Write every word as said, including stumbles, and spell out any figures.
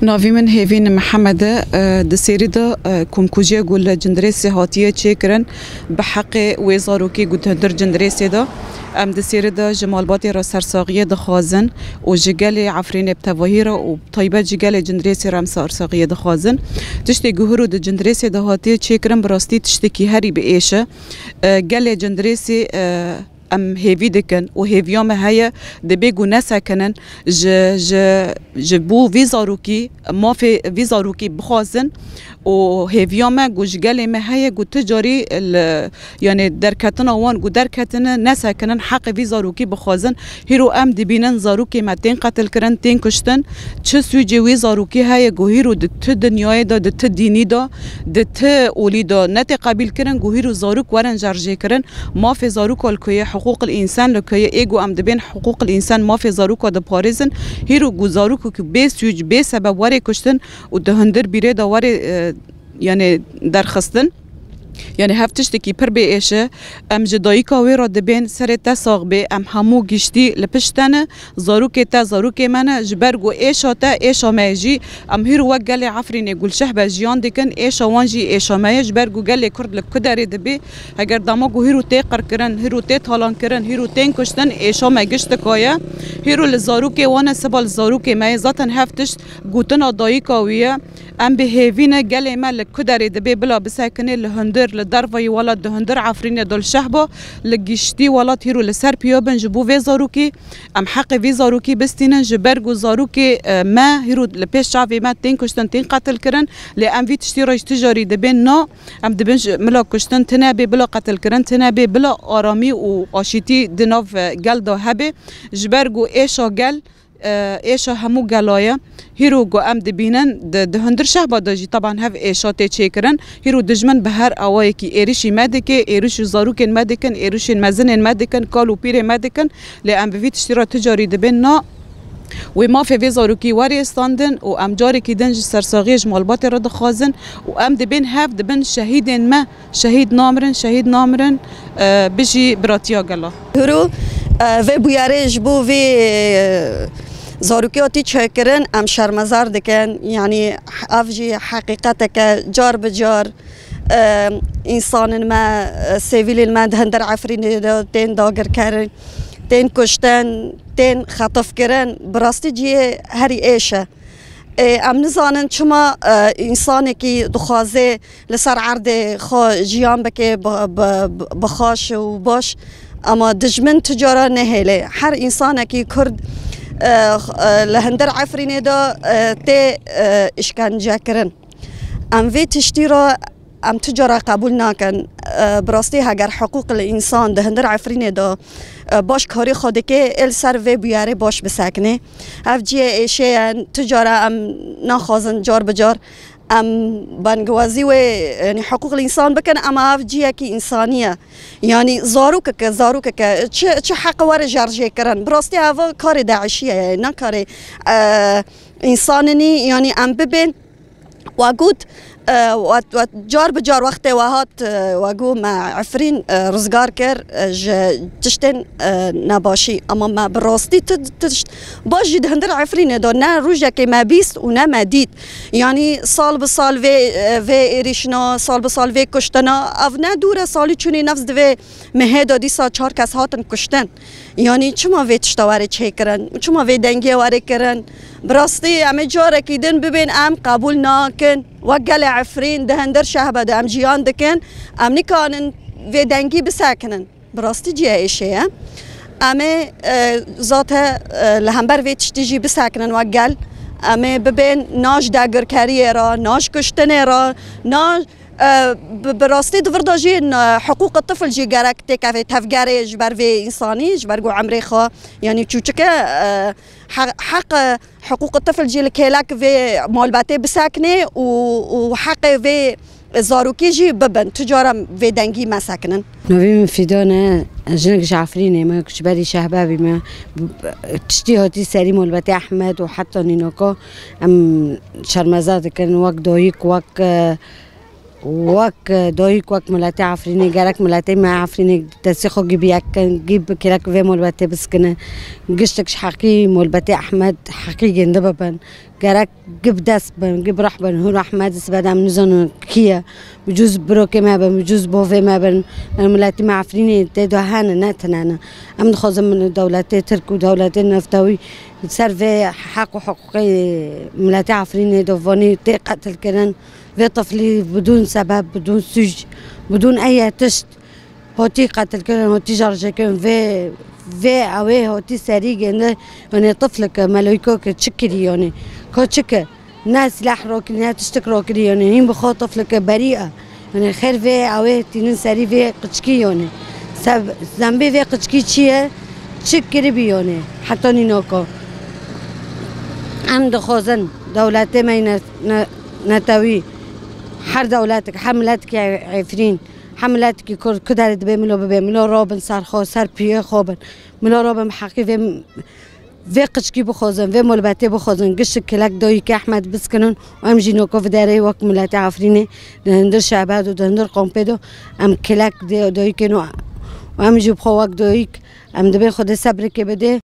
Navê min Hêvîn Mihemed e. E, di sêrî de, e, komkujiya ku li Cindirêsê hatiye çêkirin, bi heqê wê zarokî ku di hundir Cindirêsê de. Em di sêrî de ji malbatê re sersaxiyê dixwazin û ji gelê Efrînê bi tevahî re û taybet ji gelê Cindirêsê re em sersaxiyê dixwazin. Tiştê ku hiro di Cindirêsê de hatiye çêkirin, bi rastî tiştekî herî bi êş e. E, gelê Cindirêsê, e, em hêvî dikin û hêviya me heye, dibê ku nesekinin ji, ji, ji bo vî zarokî, mafê vî zarokî bixwazin û hêviya me ku ji gelê me heye ku tu carî li, yanê derketina wan ku derketine nesekinin, heqê vî zarokî bixwazin. Hîro em dibînin zarokê me tên qetilkirin, tên kuştin. Çi sûcê wî zarokî heye ku hîro di tu dinyayê de, di tu dînî de, di tu olî de netê qebîlkirin ku hîro zarok werin jerjêkirin? Mafê zaroka li ku ye, hiqûqil însan li ku ye? Ê ku em dibên hiqûqil însan mafê zaroka diparêzin, hîro ku zarokekî bê sûc, bê sebeb were kuştin û di hundir bîrê de were, e, yanê derxistin. Yanê hev tiştekî pir bê êş e. Em ji dayika wê re dibên serê te sax bê. Em hemû giştî li pişt te ne. Zarokê te zarokê me ne. Ji ber ku êşa te êşa me ye jî. Em hîro wek gelê Efrînê Gulşehbe jiyan dikin. Êşa wan jî êşa me ye. Ji ber ku gelê Kurd li ku derê dibê, heger dema ku hîro tê qirkirin, hîro tê talankirin, hîro tên kuştin, êşa me giştika ye. Hîro li zarokê wan e, siba li zarokê me ye. Zaten hev tişt gotina dayika wî ye. Em bi hêvî ne, gelê me li ku derê dibê bila bisekinê, li hundir, li dervayî welat, di hundir Efrînê, Dulşehba, li giştî welat hîro li ser piya bin ji bo vê zarokî. Em heqê vî zarokî bistînin, ji ber ku zarokê, e, me hîro li pêş çavê me tên kuştin, tên qetil kirin, lê em vî tiştî re ji tu carî dibên na, em dibin ji mila kuştin tune bê, bila qetil kirin tune bê, bila aramî û aşîtî di nav, e, gel de hebe. Ji ber ku êşa gel, e, êşa hemû gela ye. Hîro ku em dibînin, di, di hundir Şehba de jî teban hev êşa tê çêkirin. Hîro dijmin bi her awayekî êrişî me dike, êrişî zarokên me dikin, êrişên mezinên me dikin, kal û pîrê me dikin. Lê em bi vî tiştî re tu carî dibên na, wê mafê vê zarokî were standin û em carekî din ji sersaxiyê ji malbatê re dixwazin û em dibên hev dibin şehîdên me şehîd namirin, şehîd namirin, e, bijî biratiya gela. Hûrû, e, vê bûyerê ji bo vê, e, zarokê hatî çêkirin, em şermezar dikin. Yanî ev jî heqîqeteke car bi car, e, însanên me, e, sivîlên me di hundir Efrînê de tên dagirkerin, tên kuştin, tên xetifkirin. Bi rastî cihê herî êş e. Ê, em nizanin çima, e, însanekî dixwaze li ser erdê xwe jiyan bike bi, bi, bi, bi xweş û baş, ama dijmin tu cara nehêle. Her însanekî Kurd, e, x-, e, li hundir Efrînê de, e, tê, e, îşkence kirin. Em vê tiştî re em tu cara qebûl nakin. E, bi rastî heger hiqûqil însan di hundir Efrînê de, e, baş karê xwe dike, ê li ser vê bûyerê baş bisekine. Ev cihê êşê ye, tu cara em naxwazin car bi car em bangewazî wê, yanî hiqûqil însan bikin, ema ev cihekî însanî ye. Yanî zarokeke, zarokeke çi, çi heqe were jerjêkirin. Bi rastî ev karê DAIŞî ye, ne karê, e, însaninî, yanî em bibên We got, e, we, we car bi car wextê we hat, e, we got me Efrîn, e, rizgar kir, e, ji tiştên, e, nebaşî. Ama me bi rastî ti, tişt baş jî di hundir Efrînê de ne rojekê me bîst û ne me dît. Yanî sal bi sal vê, e, vê êrîşina, sal bi sal vê kuştina, ev ne dûr e, salî çûnî nefs divê mehê de dîsa çar kes hatin kuştin. Yanî çima vê tişta were çêkirin? Çima vê dengê were kirin? Bi rastî em ê carekî din bibên, em qebûl nakin. Wek gelê Efrîn di hundir Şehba de em jiyan dikin. Em nikanin vê dengî bisekinin. Bi rastî cihê êşê ye. Em ê, e, zate, e, li hember vê tiştî jî bisekinin wek gel. Em ê bibên na ji dagirkeriyê re, na ji kuştinê re, na E, bi, bi rastî di vir de jî, e, hiqûqa tifl jî gerek têkeve tevgerê ji ber vê însanî, ji ber ku emrê xwe, yanî çûçik e, e, he-, heq, e, hiqûqa tifl jî li kêlek vê malbetê bisekine û, û heqê vê zarokî jî bibin. Tu cara vê dengî mesekinin. Navê min Fîdan e, ez jinek ji Efrînê me, ji berî Şehbabî me. Tiştî hatî serî malbetê Ehmed û heta nînaka em şermezar dikin, wek dayik, wek, e, Wek, e, dayik, wek miletê Efrînê, gerek miletê me Efrînê destê xwe gî bi yek kin, gî bi kirek vê malbetê biskine. Giştek ji heqî malbetê Ehmed, heqî gêndi bibin. Gerek gib dest bin, gib reh bin, hû rehmet sibe de em nizanin kî ye. Bi cûz birokê me bin, bi cûz bovê me bin. Em miletî me Efrînê tê de hene, ne tine ne. Em dixwazin min dewletê Tirk û dewletê neftewî ser vê heq û hiqûqê miletê Efrînê de vanî tê qetilkirin. Vê tiflî bidûn sebeb, bidûn sûc, bidûn eye tişt. Hotî qetilkirin, hotî şarjekirin, vê, vê ewê hotî serî gêndi, yanê tiflike, meloyko ke çi kirî yanê? Ka çi ke? Ne silah rokirî, ne tiştik rokirî yanê. Hîn bi xwe tiflike berî e. Yanê xêr vê ewê tînin serî vê qiçkî yanê. Seb-, zembê vê qiçkî çi ye? Çi kiribî yanê? Heta nînaka. Em dixwazin dewletê me ne-, ne-, netewî, her dewletik, her miletikî Efrîn, her miletikî Kurd, ku derê dibe milo bibe, milo robin ser xwe, ser piyê xwe bin. Milo robin bi heqî vê, vê qiçkî bixwazin, vê molbetê bixwazin, giştik kilek dayîkê Ehmed biskinin û em jî noko viderê wek miletê Efrînê di hindir şebet û di hindir kompê de em kilek dê-, dayîkên û, û em jî bi xwe wek dayîk em dibê Xwedê sebrikê bidê.